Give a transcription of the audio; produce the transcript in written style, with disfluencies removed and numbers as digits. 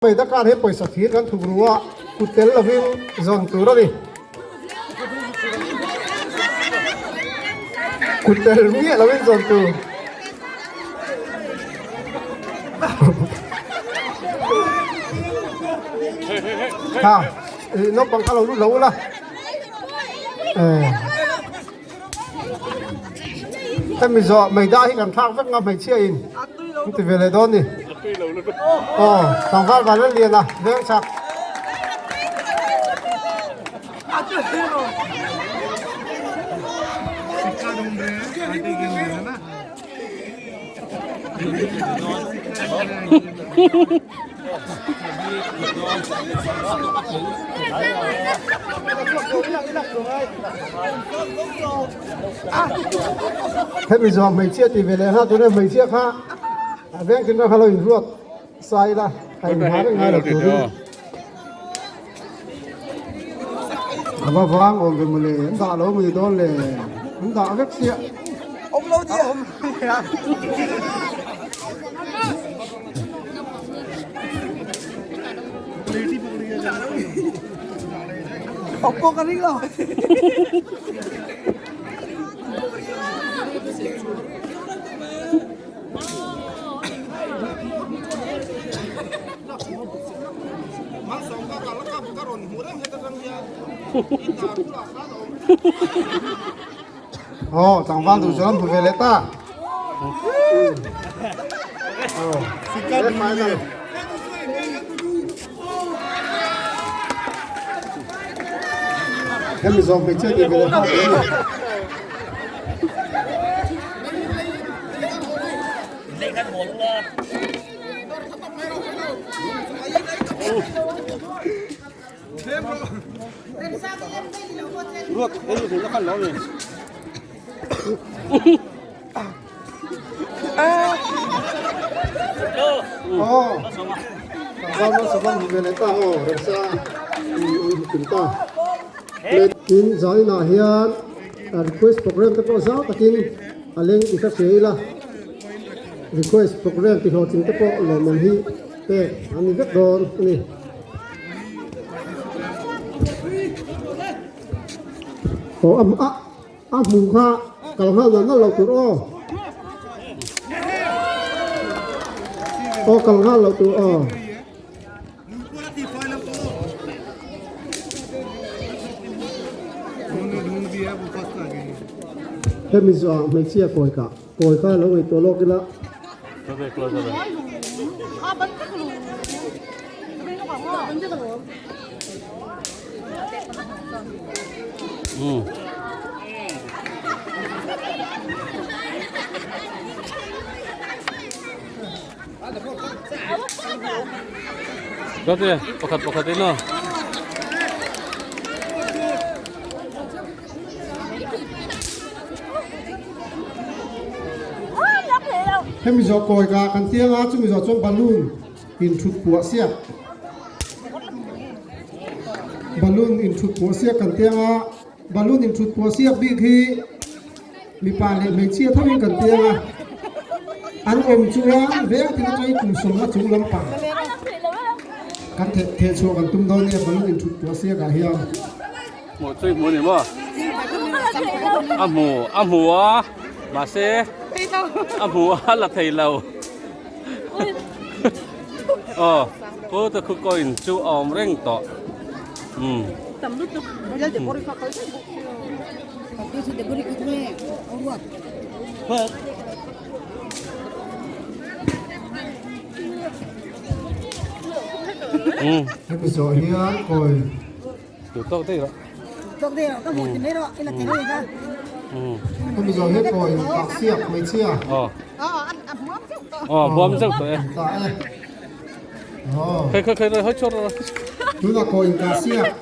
Hmeida kar hi pawisa thir kan thuk ru a, kut tel lovin zawn tur a ni. Kut tel miah lovin zawn tur. Ha, naupang kha lo lut lo ula. Hemi zawh meida hi kan thlak vek nga hmeichhia in an ti ve leh dawn ni. Aw tlangval van an lian a veng chak. Hemi zawh hmeichhia tih ve leh nghal tuna hmeichhia kha a veng tin kha lo inruat sa ila a inhma reng ngai lo turin a va vang awm ve mawle an dah lo mawni dawn le an dah vek sia. Aw tlangval duh chuan hmu ve leh ta. Hemi zawng hmeichhia tih ve leh nghal tur a ni. Aw tlangval malsawm an hmu ve leh ta aw remsa an hmu kim ta. Tin zainah hian request program te pawh zau takin a leng ti hre hria ila request program ti hlawhtling te pawh lawmawm hi pek an ni vek dawn a ni. Aw a a hmu kha kal nghal nal nal lo tur aw. Aw kal nghal lo tur aw. Hemi zawh hmeichhia kawi kah kawi kha lo ngaihtuah lawk ila. Pakhat pakhat in aw. Hemi zawh kawi ka kan tiang a chumi zawh chuan balloon in thut puah siak balloon in thut puah siak kan tiang a balloon in thut puah siak bik hi mipa leh hmeichhia tho in kan tiang a an awm chuan veng tin atangin kum sawmna chung lampang kan theh theh chhuah kan tum dawn nia balloon in thut puah siak ah hian. Hmuh chu i hmu a ni maw? A hmu a hmu a mahse a hmu a la thei lo. Aw pu te khu coin chu a awm reng tawh. Umm. Umm. Hemi zawh hian kawi. Tawk daih rawh. Tawk daih rawh ka hmuh ti mai rawh ila ti mai ka. Hemi zawh hian kawi tak siak hmeichhia. Aw. A hmuam zeuh tawh. Aw hmuam zeuh tawh e. Ta e. Aw. Khai khai khai hawi chhuak rawh. Tunah kawi in kah siak.